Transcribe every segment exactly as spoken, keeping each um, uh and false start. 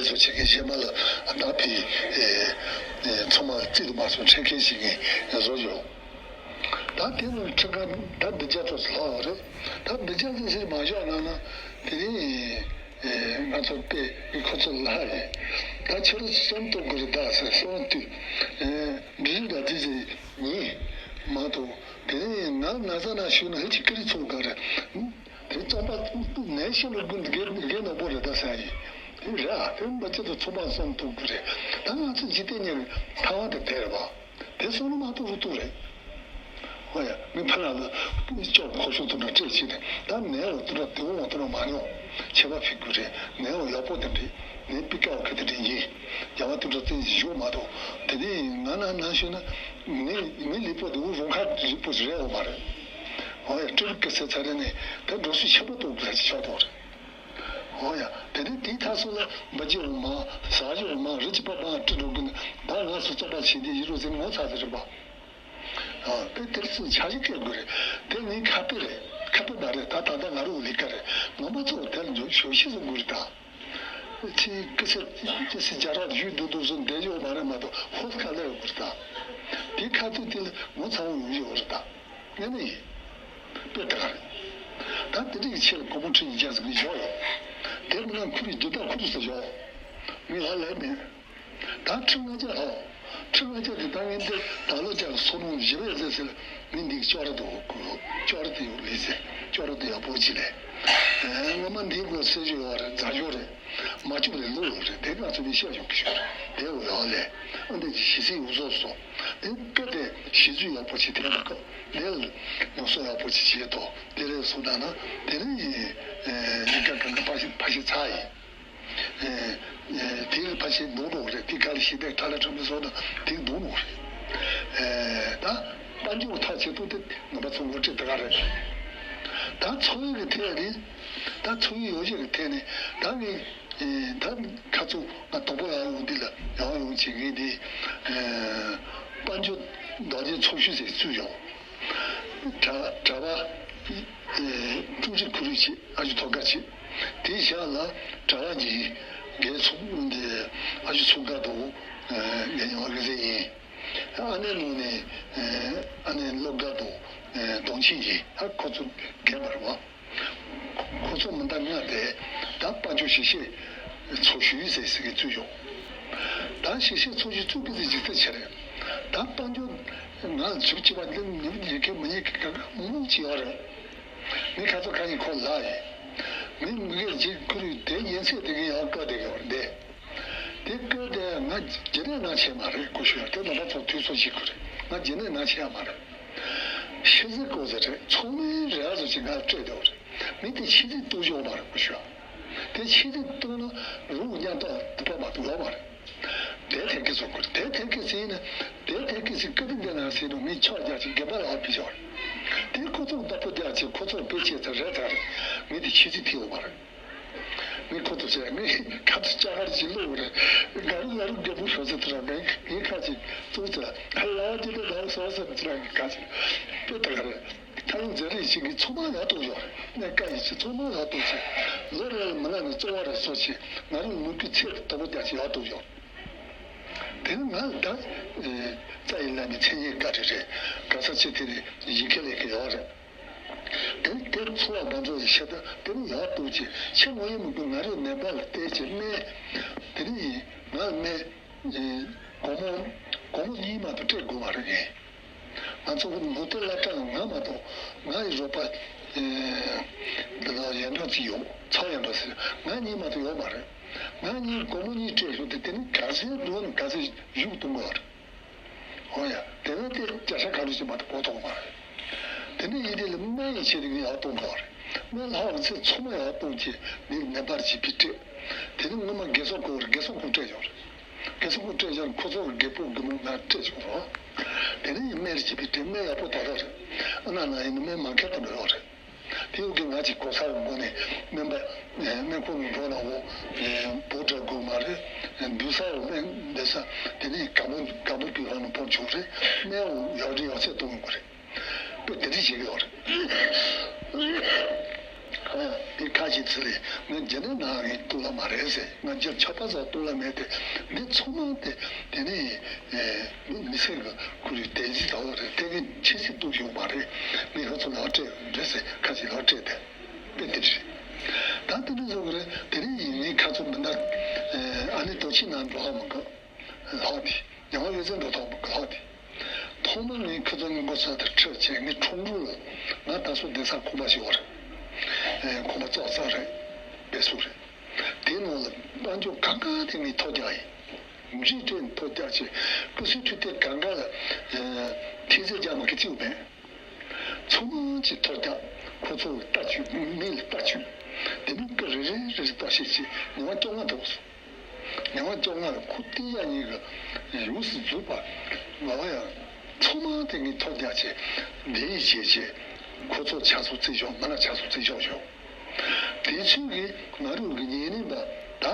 སོ་བྱེད་མཁན་གཞན་པ་ལ་ད་ཕི་ཚང་མ་རྩིས་དུ་མ་སོང་འཕྲད་མཁན་ཞིག་ངས་བཟོ་ཡོད། ད་དེ་ནི་ཁྲི་ཁ་ད་འདི་རྒྱ་ཚོ་ལྷག་ཡོད་རེད། ད་འདི་རྒྱ་ཚོ་ཟེར་མ་བཞག་ན་ན་དེ་ནི་ང་ཚོ་དཔེ་ཁོ་ཚོ་ལ་ཧ་རེད། ད་ཁྱོད་རང་གསུམ་གཏོང་དགོས་རེད་ད་ཟེར་གསུམ་དུས་འབྲི་རིགས་ལ་དེ་ཟེར་ཉིན་མ་གཏོང་དེ་ནི་ང་ན་ཚ་ན་ཤུགས་ན་ཧེ་ཅི་ཀི་རི་ཚོང་ག་རེད། དེ་རྩོམ་པ་ནས་ཤེས་ལོ་དགུ་འདི་དགེ་ནོ་པོ་རེད་ད་ཟེར་ཡིན། དེ་རེད་ཨ་དེ་མ་ཅི་ད་ཚོང་པ་གསུམ་གཏོང་དགོས་རེད། ད་ང་ཚོ་འཇིག་རྟེན་ཉེ་བའི་ཐ་བ་དེ་དེ་རེད་བ། དེ་སོང་ན་མ་གཏོགས་རུ་གཏོགས་རེད། ཨོ་ཡ། མི་ཕ་ལ་ལ་ཅོག་ཁོ་ཤུགས་ཐུབ་ན་སྤྲད་བྱས་ནས་ད་ནས་འོ་ཐུབ་ན་དེ་འོ་ཐུབ་ན་མ་ཉོ། ཆད་པ་ཕིག་དགོས་རེད། ནས་འོ་ཡག་པོ་དེ་འདྲི། ནས་པི་ཀ་འོ་ཁེ་དེ་འདྲི་ཡིན། རྒྱ་བ་ཐུབ་ད་བཙན་ཞིག་ཞོག་མ་གཏོགས་དེ་ནས་ང་ན་ན་ཤོད་ན་ངའི་ངའི་ལུས་པོ་དེ་འུ་རུང་ཁ་ལུས་པོ་ཞིག་རེད་འོ་མ་རེད། ཨོ་ཡ། སྤྲུལ་སྐུ་ཟེར་ཚར་རེ་ནས་ད་འགྲོ་སུ་ཆེན་པོ་གཏོང་དགོས་ས་ཅིག་ཆགས་འདུག་རེད། འོ་ཡ། དེ་ནས་དེའི་མཐའ་སོ་ལ་འབའ་ཅི་འོ་མ་ཟ་ཅི་འོ་མ་རི་ཅི་པ་པ་སྤྲི་འགྲོ་གི་ནས་ད་ང་སུ་རྩོམ་པ་བྱེད་དེ་ཡིན་རུང་ཟེར་ངོ་ཚ་ཟེར་རེད་པ། ཨ་དེ་དེར་སུ་འཆར་གཞི་བཀལ་དགོས་རེད། དེ་ངའི་ཁ་དཔེ་རེད། ཁ་དཔེ་མ་རེད། ད་ད་ལྟ་ང་རང་ལས་ཀ་རེད། ངོ་མ་གཙོ་བོ་དེ་ལ་འཇོག་ཞོ་ཤི་བཟོ་དགོས་རེད་ད། ཅི་ཀི་སེ་ཀི་སེ་རྒྱ་ར་བཞུད་འདུག་འདུག་བཟོ་འདས་ཡོད་མ་རེད་མ་གཏོགས་ཧོ་ཁ་ལེ་ཡོད་དགོས་རེད་ད། དེ་ཁ་དཔེ་དེ་ལ་ངོ་ཚ་བོ་ཡོང་གི་ཡོད་རེད་ད། ངས་ནི་ཡིན། དཔེ་ལྟ་ག་རེད། ད་དེ་འདྲ་གི་ཆེད་ལ་སྒོར་མོ་ཁྲི་ཉིས་བརྒྱ་ཟེར་གི་བཞག་ཡོད། དེ་མིན་ན་ཁུ་རི་རྒྱུ་ད་ཁུ་རི་ཟེར་བཞག་མི་ལ་ལས་མེད། ད་ཁྲི་ལྔ་བརྒྱ་ཧོ། ཁྲི་ལྔ་བརྒྱ་དེ་ད་ངས་འདི་ད་ལོ་བརྒྱ་ལ་སོ་ནོ་བཞི་བས་ཟེར་ཟེར་མི་འདི་ཅོག་ར་དུ་གུ་ཅོག་ར་དུ་ཡོད་ལས་ཟེར་ཅོག་ར་དུ་ཡག་པོ་ཅི་ལས། ངོ་མ་འདི་གོ་སེ་ཞོ་ཡོད་རེད། རྫ་ཞོ་རེད། མ་བཅུག་ལས་ལོ་ཡོད་རེད། དེ་ག་ཚོད་མི་ཤ་ཞོ་གི་ཞོ་རེད། དེ་འོ་ཡག་ལས་ཨ་འདི་ཞི་སི་འུ་ཟོ་སོ། དེ་སྐད་དེ་ཞི་ཚུལ་ཡག་པོ་ཅི་དེ་ལ་ཀ་དེ་ལ་ཡོང་སོ་ཡག་པོ་ཅི་བྱེད་དོ། དེ་རེད་སོང་ད་ན་དེ་རིང་ཡིན་ཀ་གང་ག་ཕ་ཤི་ཕ་ཤི་ཚ་ཡིན། དེ་ཕ་ཤི་འདུག་འགྲོ་རེད། དེ་ག་ལ་ཞི་བདེ་ཐ་ལ་ཁྲོམ་མི་སོང་ན་དེ་འདུག་འགྲོ་རེད། ད་དཔལ་འབྱོར་ཐག་ཆོད་ཐུབ་དེ་ནང་པ་ཚོ་ངོ་སྤྲོད་དེ་ག་རེད། ད་འཚོ་བའི་གི་ཐད་ནས་ད་འཚོ་བའི་ཡོ་བྱད་གི་ཐད་ནས་ད་ངས་ད་ཁ་ཚུགས་ང་དོག་པོ་ཡག་ཡོང་འདི་ལ་ཡག་ཡོང་བྱེད་མཁན་དེ་དཔལ་འབྱོར་རྡོ་རྗེ་ཚོགས་ཞུ་ཟེར་བཙུགས་ཡོང་། གྲྭ་གྲྭ་པ་ཀྲུའུ་ཞི་ཁུ་རུ་ཆེ་ཨ་ཞུ་ཐོག་ཁ་ཆེ་དེའི་ཞག་ལ་གྲྭ་པ་གྱི་རྒན་ཚོགས་འདི་ཨ་ཞུ་ཚོགས་ཁག་ཏུ་ངས་ཡོང་བ་གི་ཟེར་ཡིན། ཨ་ནེ་ནང་ནས་ཨ་ནེ་སློབ་གྲྭ་དང་གདོང་ཆེན་གྱི་ཨ་ཁོ་ཚོ་རྒན་པ་རེད་བ། ཁོ་ཚོ་མི་འདང་ང་དེ་ད་དཔལ་འབྱོར་ཞི་བཤེར་ཚོགས་ཞུགས་ཟེར་ཟེར་གི་བཙུགས་ཡོང་། ད་ཞི་བཤེར་ཚོགས་ཞུགས་བཙུགས་གི་ཟེར་ཇི་ལྟར་བྱས་རེད། ད་དཔལ་འབྱོར་ང་ལ་ཚུགས་ཅི་བ་འདི་ཉིན་ཉིན་གི་མི་ཉིན་གི་ག་ག་མང་ཅི་ཡོད་རེད། མི་ཁ་ཚོ་ཁ་ཉིན་ཁོ་ལ་ཡིན། མི་མི་གེ་ཇི་ཁུ་རུ་དེ་ཉིན་ཚེ་དེ་གི་ཡང་བཀའ་དེ་གི་བར་འདས། དེ་བཀོད་དེ་ང་རྗེས་ནས་ང་བྱས་མ་རེད་ཀུ་ཤུ་ཡ། དེ་ནང་པ་ཚོ་དུས་ཚོད་ཅིག་ཁུ་རེད། ང་རྗེས་ནས་ང་བྱས་ཡ་མ་རེད། ཤི་ཟི་ཀོ་ཟེར་རེད། ཚོགས་མི་རེ་རེ་ཚོ་ཅིག་ང་སྤྲད་དེ་རེད། མི་དེ་ཤི་ཟི་གཏུག་ཞོག་མ་རེད་ཀུ་ཤུ་ཡ། དེ་ཤི་ཟི་གཏུག་ན་རུང་ཉམས་ཏོག་དུ་པ་མ་གཏུག་ཡོད་མ་རེད། དེ་ཐད་ཀི་ཚོ་ཁུ་རེད། དེ་ཐད་ཀི་ཟིན་ན་དེ་ཐད་ཀི་ཟིན་ཀི་དེ་འདི་ན་ཟིན་ན་མི་ཆོག་རྒྱ་ཅིག་རྒན་པ་ལ་ཧ་པི་ཞོག་རེད། དེ་ཁོ་ཚོ་བདག་པོ་རྒྱ་ཅིག་ཁོ་ཚོ་དཔེ་ཆེ་ཚ་རེད་ཚ་རེད། མི་དེ་ཤི་ཟི་ཐི་ཡོད་མ་རེད། ངས་ཁོ་ཚོ་བྱས་ངས་ཁ་ཚོ་ལྕགས་མཁར་གྱི་བླུགས་རེད། དགའ་རུ་དགའ་རུ་རྒད་པོ་ཤོར་ཟེར་དུ་ར་ངས་ངས་ཁ་ཅིག་ཙུག་ཙེ་ལ་ལ་བ་ཅི་ལ་ལ་སོ་ཟེར་དུ་ར་ངས་ཁ་ཅིག་དཔེ་ལྟ་ག་རེད། ཐ་ཡོང་མཛད་རིགས་ཤིག་གི་ཚོགས་མང་ཡག་གཏོང་ཡོད་རེད། གནས་ཀ་ཡི་ཆེ་ཚོགས་མང་ཡག་གཏོང་ཆེ། ལོ་རེ་ལ་མི་ལ་ནས་གཙོ་བ་རེ་སོ་ཆེ། ང་རང་མི་རྒྱུ་ཚེ་དོ་པོ་རྒྱ་ཆེ་ཡག་གཏོང་ཡོད། དེ་ནི་ང་ལ་ད་རྩ་ཡི་ལ་ནས་མཚན་སྙན་བཀའ་དྲིན་རེད། ག་ས་ཆེ་དེ་རེད་གཞིས་ཁ་ལས་ཀྱི་ཡོད་རེད། དེ་དེར་འཚོ་བ་མ་འཛོམས་ཤེས་ད་དེ་ནི་ཡག་ཏུ་ཆེ་ཆེ་ངོ་ཡི་མི་དགོས་ང་རེ་ནད་པ་ལ་བལྟས་ཆེ་སྨན། དེ་ནི་ཡིན་ང་ལ་སྨན། སྒོར་མོ་སྒོར་མོ་གཉིས་མ་གཏོགས་སྤྲད་དགོས་མ་རེད་ངས། ང་ཚོ་མུ་ཏེ་བླ་བྲང་ང་མ་གཏོགས་ང་ཡི་རོགས་པ། འདི་ལ་ཡན་གྲངས་ཅིག་ཡོད་ཚ་ཡན་གྲངས་ཟེར་ང་གཉིས་མ་གཏོགས་ཡོད་མ་རེད། ང་གཉིས་སྒོར་མོ་གཉིས་སྤྲད་ཞུ་དེ་དེ་ནི་ག་ཚོད་འགྲོ་ནི་ག་ཚོད་བཞུགས་གཏོང་དགོས་རེད། ཨོ་ཡ། དེ་ནས་དེ་བརྒྱ་ཆ་ག་རེ་ཞིག་མ་གཏོགས་གོ་ཐོག་མ་རེད། དེ་ནས་ཡིན་དེ་ལ་སྨན་ཡི་ཆེད་དུ་ཡག་གཏོང་དགོས་རེད། སྨན་ལྷག་ཚེ་ཚང་མ་ཡག་གཏོང་ཆེད་ནི་ནད་པར་བྱེད་པའི་སྤྲད། དེ་ནས་སྔོན་མ་དགེ་སོགས་སྐོར་དགེ་སོགས་སྐོར་སྤྲད་ཡོད་རེད། དགེ་སོགས་སྐོར་སྤྲད་ཡོད་ཁོ་ཚོ་དགེ་ཕོ་དགེ་མོ་ང་སྤྲད་ཆོག་རོགས། དེ་ནས་ཡིན་སྨན་རེ་བྱེད་པའི་སྤྲད་སྨན་ཡག་པོ་ད་རེད། ཨ་ན་ན་ཡིན་ན་སྨན་མ་མཁས་ད་འགྲོ་ཡོད་རེད། དེའུ་གི་ང་ཅིག་གོ་ས་འོ་མགོ་ནས་སྨན་པ་སྨན་ཁང་ནས་འགྲོ་ན་འོ་བོ་འདྲ་དགོས་མ་རེད། འདུག་ས་འོ་སྨན་འདི་ས་དེ་ནས་ག་མོ་ག་མོ་པི་ཧོ་ནས་སྤོར་ཆོག་རེད། སྨན་འོ་ཡག་རེད་ཡག་ཚད་གཏོང་དགོས་རེད། དཔེ་དེ་འདྲ་བྱེད་ཀྱི་ཡོད་རེད། ཨ་ཡ། འདི་ཁ་ཅིག་ཚིག་ལས་ང་རྒྱ་ནས་ནང་ངས་གཏུག་ལ་མ་རེད་ཟེར། ང་རྒྱ་ཆབ་པ་ཟ་གཏུག་ལ་མེད་དེ། འདི་ཚང་མ་དེ་དེ་ནས་མི་སེར་གི་ཁུར་དེ་ཅི་ཟ་བ་རེད། དེ་གི་ཆེ་སི་གཏུག་ཡོང་མ་རེད། ངས་ཧ་ཚོ་ལ་སྤྲད་རེད་ཟེར། ཁ་ཅིག་ལ་སྤྲད་དེ་དཔེ་དེ་རེད། ད་དེ་འདྲ་བཟོ་གི་རེད། དེ་ནས་ཡིན་ངས་ཁ་ཚོ་མི་འདར། ཨ་ནི་དོ་ཆི་ན་འགྲོ་ཧ་མི་གི་ལྷག་དེ། ཉང་བ་ཡོད་ཚད་འགྲོ་ཐོག་མི་གི་ལྷག་དེ། ཐོག་མར་ངས་ཁི་ཚོ་ངའི་མགོ་ས་དེར་ཁྲིད་བྱས། ངའི་ཁྲོམ་རུ་ལ་ང་ད་སོ་བསྡད་ས་ཁང་པ་ཞིག་ཡོད་རེད། ཁང་པ་ཙག་ཙག་རེད། བེད་སུ་རེད། དེའི་ནང་ལ་དཔལ་འབྱོར་གང་ག་དེ་ངས་ཐོ་རྒྱག་ཡིན། འབྲི་སྤྲད་ཐོ་རྒྱག་བྱས། ཀུ་སུ་ཁྲུ་དེ་གང་ག་ལ་ཐི་ཟེར་རྒྱ་མ་གི་བརྩིས་མེད། ཚང་མ་གྱིས་ཐོ་རྒྱག་ཁོ་ཚོ་ལ་ལྟ་བཅུག་མི་ལ་ལྟ་བཅུག་དེ་མིན་ཀི་རེ་རེ་རེ་རེ་ལྟ་བཤད་བྱས། ཉི་མ་བཅོ་ལྔ་འགྲོ་སོང་། ཉི་མ་བཅོ་ལྔ་ལ་ཁོ་སྟེང་ཡ་གཉིས་ཀྱི་ཡོངས་སུ་རྫོགས་པ་ང་བ་ཡང་ཚང་མ་དེ་ངས་ཐོ་རྒྱག་བྱས། འདི་ཡིས་བྱས་བྱས་ཁོ་ཚོ་ཆ་སོ་རྩིས་ཞོག་མི་ན་ཆ་སོ་རྩིས་ཞོག་ཞོག་དེ་ཚོས་གི་ང་རང་གི་ཉེ་གནས་པ་ད་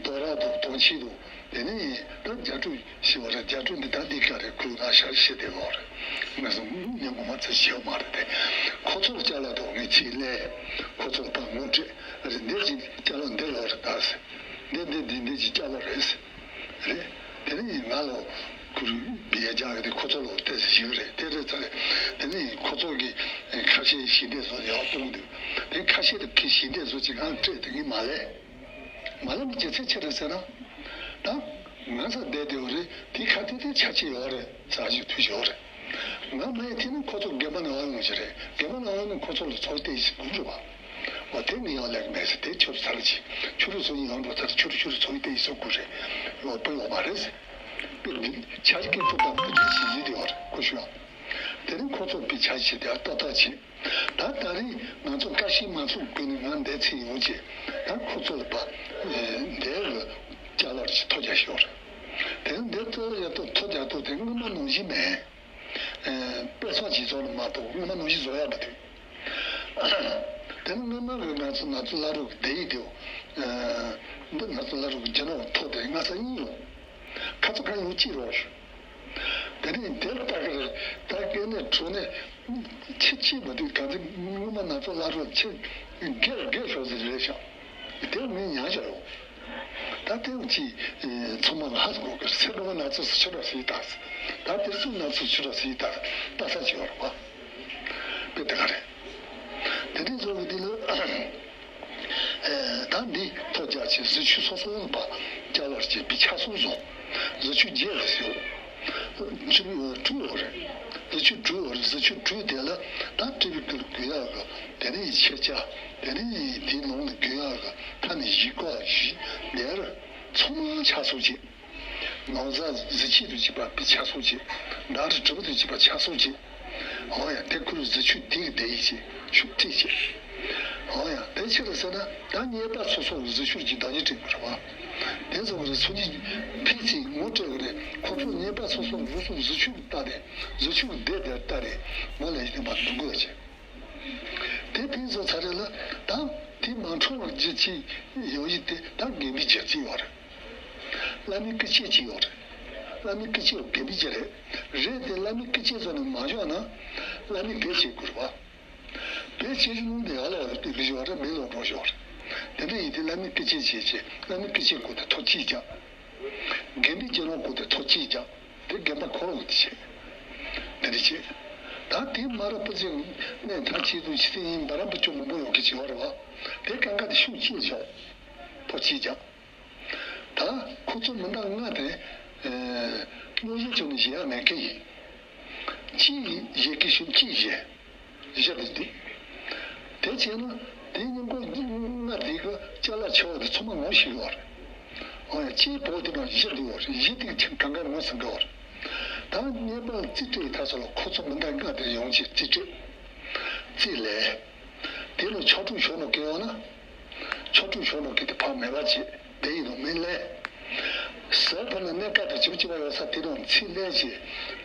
རྡོ་ར་དང་དོང་ཆེ་དང་དེ་ནས་ད་རྒྱ་སྤྲོ་ཞེས་པ་རེད། རྒྱ་སྤྲོ་འདི་ད་འདི་ག་རེད། ཁོས་ང་ཤར་ཤེས་བསྡད་ཡོད་རེད། ང་ཚོ་ཉིན་གུང་མ་ཚོ་ཤེས་མ་རེད་དེ། ཁོ་ཚོར་ཅ་ལག་དང་ངས་ཚིག་ལས་ཁོ་ཚོར་ཕར་ངོ་སྤྲད་རེད། འདི་ཅིག་ཅ་ལག་འདི་ལོག་རེད་ད་ཟེར། འདི་འདི་འདི་འདི་ཅིག་ཅ་ལག་རེད་ཟེར། རེད། དེ་ནས་ང་ལོ་ཁུར་བི་ཡ་རྒྱག་གི་དེ་ཁོ་ཚོ་ལོ་ཏོག་ཙམ་ཞིག་རེད། དེ་རེད་ཚ་རེད། དེ་ནས་ཁོ་ཚོ་གི་ཁ་ཤས་ཞིག་འདི་ཚོ་ཡག་གཏོང་འདུག་དེ་ཁ་ཤས་དེ་ཁི་ཞིག་འདི་ཚོ་ཅིག་ང་སྤྲད་དེ་ངས་མ་ལས། མ་ལས་མི་རྒྱུ་མཚན་ཆི་རེད་ཟེར་ན། ད་ང་ས་བསྡད་བསྡད་པ་རེད། དེ་ཁ་དེ་དེ་ཆ་ཆེ་ཡོད་རེད། ཟ་རྒྱུ་དུས་ཡོད་རེད། ང་མ་ཡི་དེ་ནི་ཁོ་ཚོ་རྒན་པ་ནང་ཡོང་གི་རེད། རྒན་པ་ནང་ཡོང་ནི་ཁོ་ཚོ་ལ་ཚོགས་ཏེ་ཡིན་དགོས་རེད་བ། འོ་དེ་ངས་ཡང་ལེགས་མེད་ཟེར། དེ་ཁྱོད་ཚར་གྱིས་ཁྱོད་རུ་སོ་ཡིན་ཡོང་འགྲོ་ཚར། ཁྱོད་རུ་ཁྱོད་རུ་ཚོགས་ཏེ་ཡིན་སོ་དགོས་རེད། ཡོད་པ་ཡོད་མ་རེད་ཟེར། དཔེར་ན་ཆ་རྒན་པོ་དང་བུ་ཆུང་ཞིག་ཡིན་དེ་ཡོད་རེད། ཁོ་ཞུ་ཡང་། དེ་ནི་ཁོ་ཚོ་པའི་ཆ་ཞིག་དེ་ཏག་ཏག་བྱེད། ད་ད་རེས་ང་ཚོ་དཀའ་ཞིག་མ་ཚུགས་དགོས་ནས་ང་འདས་ཚེ་ཡོང་ཆེད་ད་ཁོ་ཚོ་ལ་པ་འདས་ལ་ཅ་ལག་ཅིག་ཐོ་རྒྱག་ཤོར། དེ་འདས་ཚོ་ལ་ཡ་ཐོ་ཐོ་རྒྱག་ཐོ་དེ་སྔོན་མ་ནང་བཞིན་མེད། དཔེ་ཚོགས་ཀྱི་བཟོ་ལ་མ་གཏོགས་སྔོན་མ་ནང་བཞིན་བཟོ་ཡག་མི་འདུག་དེ་ནི་སྔོན་མ་གི་ང་ཚོ་ང་ཚོ་བླ་རུང་གི་བསྡད་ཡིག་དེའོ། འདི་ང་ཚོ་བླ་རུང་གི་རྒྱུ་ནོར་ཐོ་དེ་ང་ཚོ་གཉིས་ཡོད། ཁ་ཚ་ཁ་ཡོང་ཅི་རོགས། དེ་ནས་དེར་ལྟ་གི་རེད། ད་སྐད་ནས་གྲོ་ནས་ཆི་ཆི་མ་འདུག་ག་ཚོད་སྔོན་མ་ང་ཚོ་བླ་རུང་ཆི་སྒེར་སྒེར་ཤོག་ཟེར་རེད་ཤག་དེར་མི་ཉག་བྱ་ཡོང་། ད་དེ་ཅི་ཚང་མ་ལ་ཧ་གོ་གི་རེད། སེ་གོ་མ་ང་ཚོ་སུ་ཆོད་ར་སི་ཡི་ད་ད་དེར་སུ་ང་ཚོ་ཆོད་ར་སི་ཡི་ད་ད་ས་ཆི་བར་བ་དཔེ་དེ་ག་རེད། དེ་འདྲའི་བཟོ་གི་དེ་ལ། ད་འདི་ཐོ་རྒྱག་ཆེད་གཟི་བྱུས་སོ་སོ་ལ་པ་རྒྱ་བར་བྱེད་པའི་ཆ་གསུམ་བཟོ། གཟི་བྱུས་བརྒྱད་ལ་ཟེར། བཅུ་དྲུག་ཡོད་རེད། གཟི་བྱུས་དྲུག་ཡོད་རེད། གཟི་བྱུས་དྲུག་དེ་ལ་ད་ཊི་བི་ཀི་ལ་དགོས་ཡག་གི་དེ་ནས་ཤེས་བྱ་དེ་ནས་དེའི་ནང་ལ་དགོས་ཡག་གི་ཁ་ནས་བཞི་ཀ་བཞི་དེར་ཚང་མ་ཆ་གསུམ་བྱེད། ནང་བཟའ་གཟི་བྱུས་དང་བཅས་པ་པའི་ཆ་གསུམ་བྱེད། ཌ་རི་དྲིལ་བུ་དང་བཅས་པ་ཆ་གསུམ་བྱེད། འོ་ཡ་དེ་ཁུར་གཟི་བྱུས་དེ་གི་དེ་ཡིན་ཞེས་ཤུགས་ཁྲིད་བྱེད། འོ་ཡ་དེ་ཕྱིར་ཟེར་ན་ད་ཉེས་པ་སོ་སོ་གི་གཟི་བྱུས་ཀྱི་བདག་ཉིད་སྤྲད་དགོས་རེད་བ། དེ་ཚོ་གི་རེད་སུན་འབྱིན་ཕན་ཚུན་ངོ་སྤྲད་གི་རེད། ཁོ་ཚོ་ཉེས་པ་སོ་སོ་རུ་སོ་གཟི་བྱུས་ལྟ་རེད། གཟི་བྱུས་བདེ་བདེ་ལྟ་རེད། ངོ་ལ་ཡིན་པ་འདུག་དགོས་བྱེད། དེ་ཕན་ཚུན་ཚ་རེད་ལ་ད་དེ་མ་འཁྲུལ་བར་བརྗོད་ཀྱི་ཡོང་ཡིན་ཏེ་ད་དགེ་འདུན་རྒྱལ་ཅིག་ཡོད་རེད། བླ་མའི་སྐུ་ཆས་ཅིག་ཡོད་རེད། བླ་མའི་སྐུ་ཆས་དགེ་འདུན་གྱི་རེད། རེད་དེ་བླ་མའི་སྐུ་ཆས་བཟོ་ནས་མ་བཞག་ན་བླ་མའི་བེད་སྤྱད་དགོས་རེད་བ། བེད་སྤྱད་རྒྱུ་ནི་ཡར་ལ་བ་རེད་དེ་ལུས་ཞོག་རེད། མེ་ལོག་འགྲོ་ཞོག་རེད། དེ་འདྲ་ཡིན་དེ་བླ་མའི་སྐུ་ཆས་བྱས་བྱས་བླ་མའི་སྐུ་ཆས་སྒོ་དེ་ཐོ་གཅིག་རྒྱག་དགེ་འདུན་གྱི་རང་སྒོ་དེ་ཐོ་གཅིག་རྒྱག་དེ་དགེ་འཕགས་འཁོར་ལོ་དེ་བྱས། དེ་འདྲ་བྱས། ད་དེ་མ་ར་པུ་ཅི་གནས་མཐའ་གཅིག་ཏུ་ཕྱི་དེ་ཡིན་འབའ་ར་པུ་ཅོ་མང་པོ་ཡོད་ཀི་བྱེད་བ་རེད་བ། དེ་གང་ག་དེ་ཤུགས་ཆེ་བྱས། ཐོ་གཅིག་རྒྱག་ད་ཁོ་ཚོ་མི་འདང་ང་དེ། བློ་ཡིད་ཆུང་ནས་བཞེས་ཡག་མེད་མཁན་ཡིན། གཅིག་བཞེས་ཀྱི་ཤུགས་གཅིག་བཞེས། བཞེས་པ་འདུག་དེ་བྱས་ན་དེ་ཉིན་གོ་ང་དེ་གི་ཅ་ལག་ཆེ་བ་དེ་ཚང་མ་ངོ་ཤེས་ཡོད་རེད། འོ་ཡ་གཅིག་བོ་དེ་མ་བཞེས་འདུག་བ་རེད། བཞེས་དེ་ཆེ་གང་ག་ངོ་ཟིན་གི་བ་རེད། ད་ངེས་པར་རྩིས་སྤྲད་ཐག་ཆོད་ལ་ཁོ་ཚོ་མི་འདང་ང་དེ་ཡོང་ཆེད་རྩིས་སྤྲད། རྩིས་ལས། དེ་ལ་ཆོག་ཁྲུག་ཤོར་ནོ་གལ་ཡོང་ན། ཆོག་ཁྲུག་ཤོར་ནོ་གལ་དེ་ཕར་མེད་པ་བྱེད་དེ་ཡིན་ནོ་མིན་ལས། ཟས་ཕར་ན་གནས་སྐབས་དང་བྱིམ་བྱིམ་པ་ཡོད་ས་དེ་དང་ཚིག་ལན་བྱེད།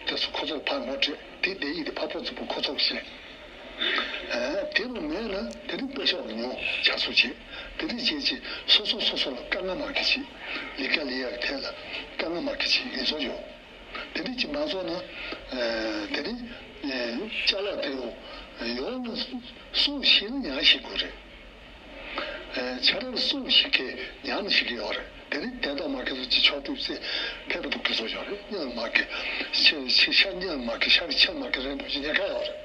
དེ་ཚོ་ཁོ་ཚོར་ཕར་ངོ་སྤྲད་དེ་དེ་ཡིན་དེ་ཕར་ཕོ་ཚུགས་པོ་ཁོ་ཚོར་བཤད། དེ་རུ་མེད་ན་དེ་རིང་དཔེ་ཤོག་ཉོ་ཆ་སོ་བྱེད། དེ་རིང་བྱེད་ཅེས་སོ་སོ་སོ་སོ་ལ་དཀའ་ངལ་མ་གི་བྱེད། ལས་ཀ་ལས་ཡག་ཐད་ལ་དཀའ་ངལ་མ་གི་བྱེད་ཡིན་སོ་ཡོད། དེ་འདྲ་ཅིག་མ་བཟོ་ན། དེ་ནི་ཅ་ལག་དེ་རུ་ ཡོང་ན་གསུང་ཤེས་ན་ཉན་ཤེས་དགོས་རེད། ཨེ། ཆ་རེར་གསུང་ཤེས་མཁན་ཉན་ཤེས་ཀྱི་ཡོད་རེད། དེ་ནི་དེ་དག་མ་ཁེ་སོ་ཅི་ཆོག་ཐུབ་ཚེ་ཕེབས་པ་འདུག་གི་སོ་ཡོད་རེད། སྙན་མ་ཁེ་ཤ་ཤ་ཤ་སྙན་མ་ཁེ་ཤ་ཤ་མ་ཁེ་རན་པོ་ཅི་ཉེ་ཁ་ཡོད་རེད།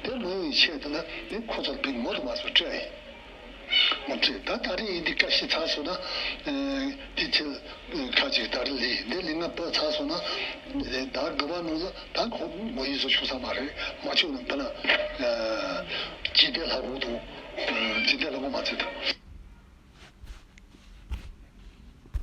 དེ་མོ་ཡི་ཆེད་དུ་ན་དེ་ཁོ་ཚོར་བིང་མོ་དུ་མ་སོ་སྤྲད་ཡིན། ངོ་སྤྲད་ད་ད་རེས་ཡིན་འདི་བཀའ་ཤི་ཚར་སོང་ན། ཨེ། དེ་ཚེ་ཁ་ཅིག་ད་རེས་ལས་འདི་ལས་ང་པ་ཚར་སོང་ན། ཨེ། ད་དགུ་པ་ནང་ལ་ད་ཁོ་ངོ་ཡིན་སོ་ཆུག་ས་མ་རེད། མ་ཆུག་ན་ད་ལ་ཨེ། ཇི་ལྟའི་ལྷ་ཁུག་དང་། ཨེ། ཇི་ལྟའི་ལྷ་ཁུག་མ་ཚད་དང་།